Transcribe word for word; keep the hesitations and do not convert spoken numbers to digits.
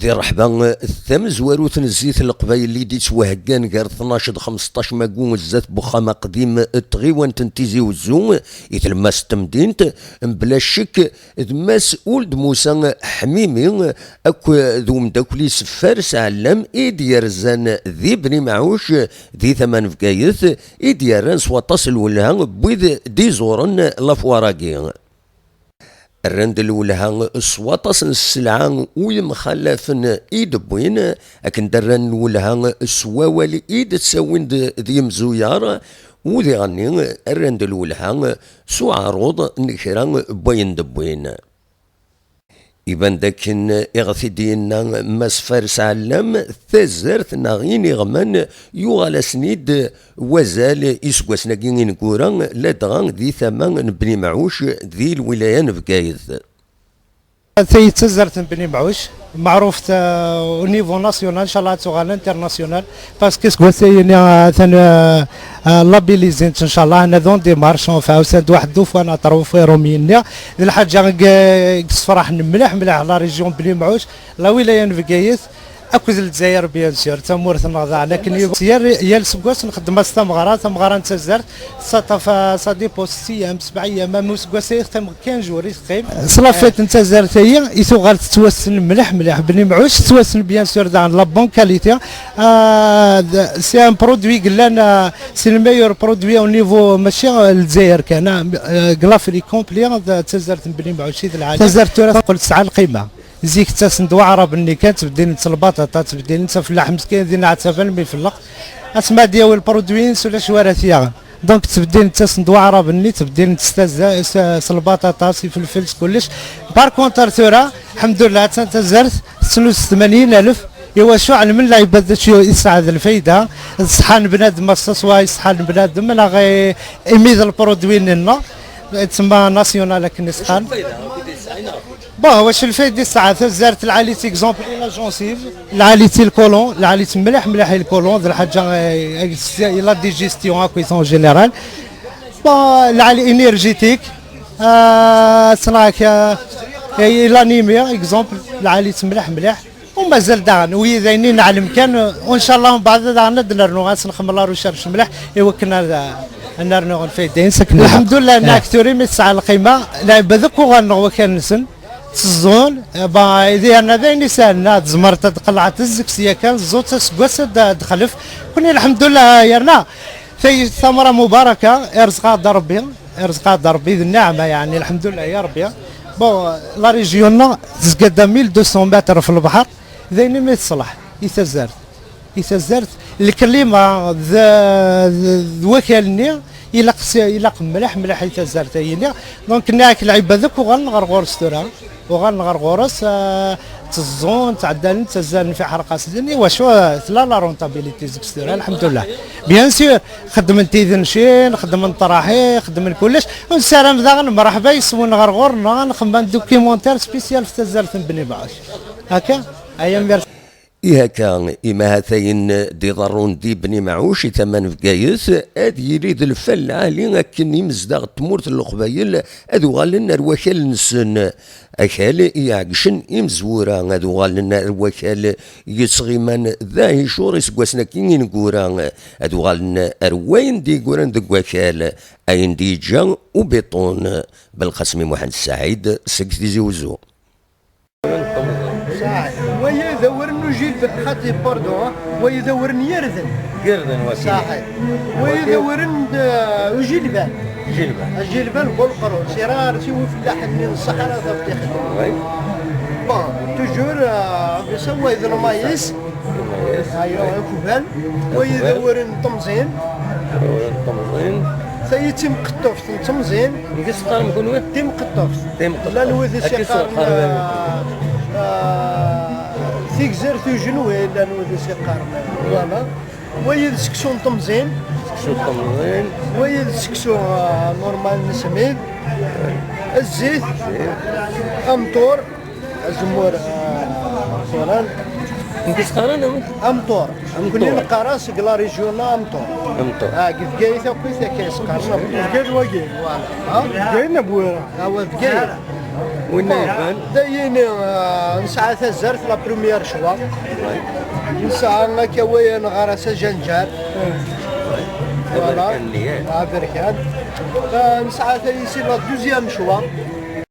Di rreḥba tamezwarut n zzit n Leqbayel i d-ittwaheggan gar tnac d xmesṭac magu zdat n uxxam aqdim n tɣiwant n Tizi Uzzu, i tlemmast n temdint, mebla ccek d Mass Uld Musa Ḥmimi akked umeddakel-is Fares Ɛellam i d-yerzan di Bni Mɛuc di tama n Bgayet, i d-yerran s waṭas n lwelha n wid d-iẓuren lafuwar-agi. Rran-d lwelha s waṭas n sselɛa u yemxalafen i d-wwin, akken d-rran lwelha s wawal i d-ttawin d, d yimzuyaṛ, u diɣenni rran-d lwelha s uɛaruḍ n kra n wayen d-wwin. Iban d akken i ɣ-t-id-yenna Mass Fares Ɛellam, tazart neɣ iniɣman yuɣal-asen-id wazal iseggasen-agi ineggura, ladɣa di tama n Bni Mɛuc di lwilaya n Bgayet. Tayi d tazart n Bni Mɛuc, meɛrufet, euh, au niveau national, ncallah ad tuɣal international, parce que seg wass-ayini, euh, atan, euh, euh, labellisint, ncallah, hna dans démarche, enfin, usan-d waḥed ufan aṭruf iṛumi-nni, d lḥaǧa i, i yessefraḥen mliḥ, mliḥ la région Bni Mɛuc, la wilaya n Bgayet, akked Lezzayer, bien sûr, tamurt-nneɣ daɣen akken yebɣu. Yal, yal seggas nxeddem-as tameɣra, tameɣra n tazart, ça, ça, ça dépose six ayyam, sebɛ ayyam, am useggas-a i teqqim quinze jours i teqqim. S la fête n tazart-ayi i tuɣal tettwassen mliḥ, mliḥ, Bni Mɛuc, tettwassen, bien sûr, daɣen la bonne qualité. Euh, d-, c'est un produit yellan, euh, c'est le meilleur produit au niveau, mačči, euh, Lezzayer kan, ah, euh, deg l'Afrique complet, d tazart n Bni Mɛuc i d lɛali. Tazart tura teqqel tesɛa lqima. Zik ttasen-d waɛrab-nni kan, ttbeddilent s lbaṭaṭa, ttbeddilent s afellaḥ meskin, din ɛettaben mi felleq. Asma ad yawi lprodwi-ines ulac wara t-yaɣen. Donc ttbeddilent, ttasen-d waɛrab-nni, ttbeddilent s tazza-, s, s lbaṭaṭa, s ifelfel, s kullec. Par contre, tura, lḥemdullah, attan tazart, tettnuz tmanyin alef, iwacu ɛelmen lɛibad d acu i tesɛa d lfayda, d ṣṣeḥḥa n bnadem, ass-a ṣṣwa i ṣṣeḥḥa n bnadem, neɣ i, imi d lprodwi-nneɣ, tsemma national akken i s-qqaren. Bon, واش الفايدة تاع تزارت العالي تيكزومبل إلى جونسيف، العالي تي الكولون، العالي تملح ملح الكولون، ذا الحاجة، آه، لا ديجيستيون هاكو اون جينيرال. بون، العالي انيرجيتيك، آه، صنعك، آه، إلى نيميا، اكزومبل، العالي تملح ملح. ومازال داغن، ويدايني نعلم كان، وإن شاء الله من بعد داغن نرنو، غاس نخمل لا روشيرش مليح، إيوا كنا نرنو الفايدة، نسكن. الحمد لله، أن أكثر من تسعة القيمة، لعب ذكو غنغ وكان نسن. تزون، با، إذا أنا ذين يسالنا، تزمرت تقلعت الزكسية كان، زوت سكوس د-، دخلف. كوني الحمد لله، يرنا. في ثمرة مباركة، يرزقها ربي، يرزقها ربي ذي النعمة، يعني، الحمد لله يا ربي. بون، لا ريجيون تزقد ميل دو سون متر في البحر، ذيني ما يتصلح، يتزرت. يتزرت الكليما ذ-، ذ-، ذ-، وكالني، إلا قس-، إلا قملح ملح يتزرت هيني. دونك ناك العباد ذوك وغنغر غور ستورا. وغنغر غورس، آه، تزون، تعدلن، تزالن في حرقة سدني، وشو، لا، لا رونتابيليتي زكستورا، الحمد لله. بيان سور، خدمن تيذنشين، خدمن طراحي، خدمن كلش. ونسالم داغن، مرحبا، يسون غرغورنا، نخمم دوكيمونتير سبيسيال في تزالة بني بعش. هكا؟ أيا ميرسي. Ihi akka, imahatayen d-iḍerrun di Bni Mɛuc i tama n Bgayet, ad yili d lfal lɛali akken imezdaɣ n tmurt n Leqbayel ad uɣalen ar wakal-nsen. Akal i iɛeggcen imezwura, ad uɣalen ar wakal yettɣiman d ahicuṛ iseggasen-agi ineggura, ad uɣalen ar wayen d-yegguran deg wakal, ayen d-yeǧǧa ubiṭun. Belqasem i Muḥend Saɛid seg Tizi Uzzu. Waya d awren n ujilban, xaṭi, pardon, ah, waya d awren n yirden. Irden, waki. Saḥi. Waya d awren n, uh, ujilban. Jilban. Ajilban n uqerru. Sira ar siwi fellaḥen-nni n ṣṣeḥra tafḍiḥt. Oui. Bon, toujours, uh, bessa waya d lmayis. Lmayis. Ayo, oui. Akubal. Waya d awren n temẓin. Awren n temẓin. Tayi d timqeṭṭuft. N temẓin. Ngi s-teqqarem kunwi? Timqeṭṭuft. Timqeṭṭuft. Llan wid i s-yeqqaren, ah, ah, tigzert ujenwi, llan wid i s-yeqqaren, voilà. Wayi d seksu n temẓin. Seksu n temẓin. Wayi d seksu, ah, normal n smid. Zzit. Zzit. Amṭur. Azemmur, ah, tura. Ngi s-qqaren, amek? Amṭur. Amṭur. Kunni neqqar-as deg la région-a amṭur. Amṭur. Ah, deg Bgayet akk i takka i s-qqaren amṭur. Bgayet wagi. Voilà. Ah? Bgayet neɣ Bwira? Awa, Bgayet. Winna yelhan. Dayini, ah, nesɛa tazart, la première choix. Nesɛa akka wayen ɣer-as ajanjar. Voilà. Aberkan. Ah, nesɛa tayisi, la deuxième choix.